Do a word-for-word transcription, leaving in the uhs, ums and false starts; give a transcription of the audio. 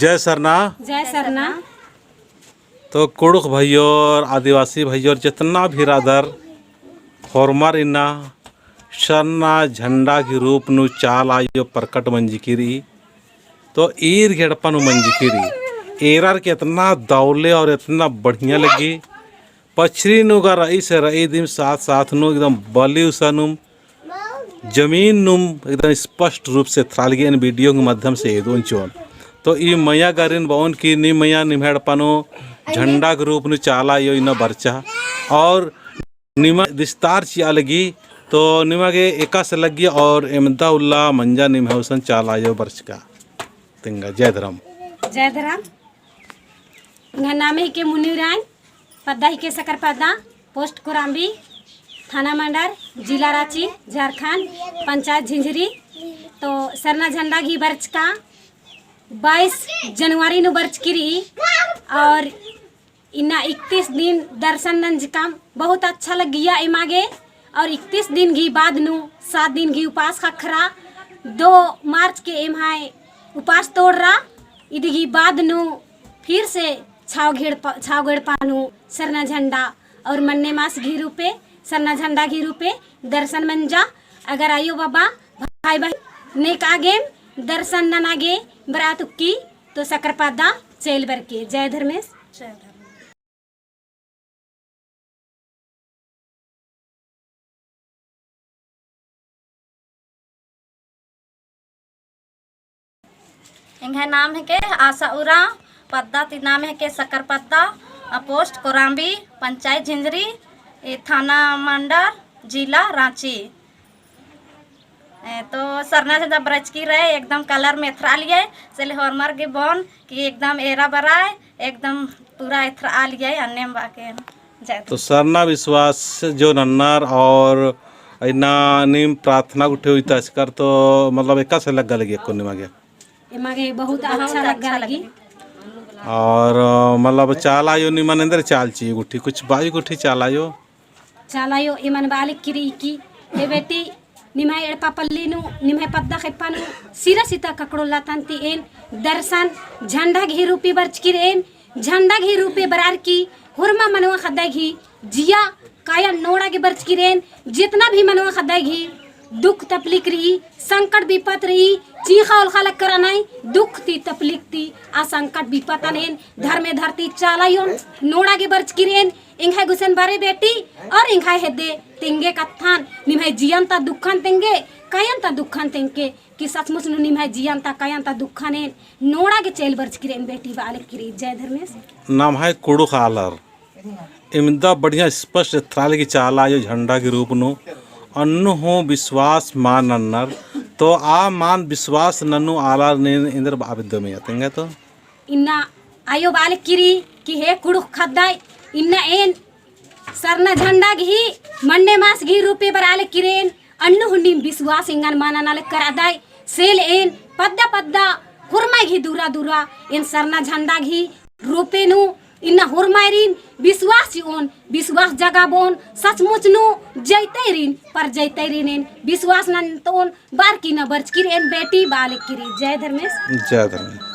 जय सरना। जय सरना। तो कुँड़ुख़ भइयोर, आदिवासी भइयोर, जेतना भी रअदर, होरमर इन्ना सरना झंडा गही रूप नू चाला आयो प्रकट मंजकी रई। तो ईर गही एड़पा नू मंजकी रई। एरर गे एतना दव ले और एतना बढ़िया लग्गी। पछरी नू गा रई से रई दिम साथ साथ नू एकदम बली उसानुम जमीन नुम एकदम स्पष्ट रूप से एथरालगी एन video के माध्यम से एदोन चिओन। तो ई मइया गरिन बओन कि नीम मइया निम्है एड़पा नू झंडा के रूप नू चाला आयो इन्ना बरचा और निमा विस्तार चिआ लगी, तो निमा गे एकासे लग्गी और एमदा उल्ला मंजा निम्है उसन चाला आयो बरचका। तेंगा जय धरम। जय धरम। एंग्है नामे हिके मुन्नी उराँव, पद्दा हिके सकरपद्दा, post कोराम्बी, थाना मांडर, जिला राँची, झारखंड, पंचायत झिंझरी। तो सरना झंडा गही बरचका बाईस जनवरी नू बरचकी रई और इन्ना इकतीस दिन दर्शन नंजकम बहुत अच्छा लग्गिया एमा गे। और इकतीस दिन गही बाद नू सात दिन गही उपास ख़क्खरा, दो मार्च के एम्है उपास तोड़रा। इदी गही बाद नू फिर से छाव घेड़पा, छाव घेड़पा नू सरना झंडा और मन्ने मास गही रूपे, सरना झंडा गही रूपे दर्शन मंजा। अगर आयो बाबा, भाई बहिन, नेका गेम दर्शन नना गे बरआ तुक्की, तो सकरपद्दा चेल बरके। जय धर्मेस। जय धर्मेस। एंग्है नाम हिके आशा उराँव, पद्दा ती नाम हिके सकरपद्दा, आ post कोराम्बी, पंचायत झिंझरी, ए थाना मांडर, जिला राँची। ए, तो सरना झंडा बरचकी रई, एकदम colour में एथरालिया, से ले होरमर गे बओन कि एकदम एरा बरआ, एकदम पूरा एथरालिया, अन्नेम बाके। जय तो धर्म। सरना विश्वास जो नन्नर और इन्ना नीम प्रार्थना गुट्ठी हुई तस्कर, तो मतलब एकासे लग्गा लगी अक्कुन निमा गे? एमा गे बहुत अच्छा लग्गा लगी। और, अ, मतलब चाला आयो निमन एन्देर चाल चिई गुट्ठी, कुछ बाई गुट्ठी चाला आयो? चाला आयो एमन बालिक किरी की, हे बेटी, निम्है एड़पा पल्ली नू, निम्है पद्दा खेप्पा नू, सिरा सीता ककड़ो लातन ती एन दर्शन झंडा गही रूपी बरचकी रई एन, झंडा गही रूपे बरअर की, होरमा मनवा ख़द्दय गही जिया काया नोड़ा गे बरचकी रई एन, जितना भी मनवा ख़द्दय गही दुख तपलीक रई, संकट बिपत रई, चींख़ा ओलख़ा लक्कर अनय, दुख ती तपलीक ती आ संकट बिपतन एन धर्मे धरती चाला आयोन नोड़ा गे बरचकी रई एन, एंग्है गुसन बरे बेटी और एंग्है हेद्दे तेंगे कत्थन, निम्है जियन ता दुखन तेंगे, कायन ता दुखन तेंगे, कि सचमुच नू निम्है जियन ता कायन ता दुखन एन नोड़ा गे चेल बरचकी रई एन बेटी बालिक किरी। जय धर्मेस। नम्है कुँड़ुख़ आलर इमदा बढ़िया स्पष्ट एथरालगी चाला आयो झंडा गही रूप नू अन्नु हूँ विश्वास मान नन्नर, तो आ मान विश्वास नन्नु आलर नीन एन्देर बआ बेद्दो मइया तेंगा तो। इन्ना आयो बालिक किरी कि हे कुँड़ुख़ ख़द्दय, इन्ना एन सरना झंडा गही मन्ने मास गही रूपे बरआ लगी किरी एन, अन्नु हूँ नीम विश्वास एंगन मान नना लक्कर अदय, से ले एन पद्दा पद्दा होरमय गही दुरा दुरा एन सरना झंडा गही रूपे नू इन्ना होरमारिन विश्वास चिओन, विश्वास जगाबओन, सचमुच नू जैतैरिन, पर जैतैरिन एन विश्वास नन्तओन, बरकी न बरचकी रई एन बेटी बालिक किरी। जय धर्मेस। जय धर्मेस।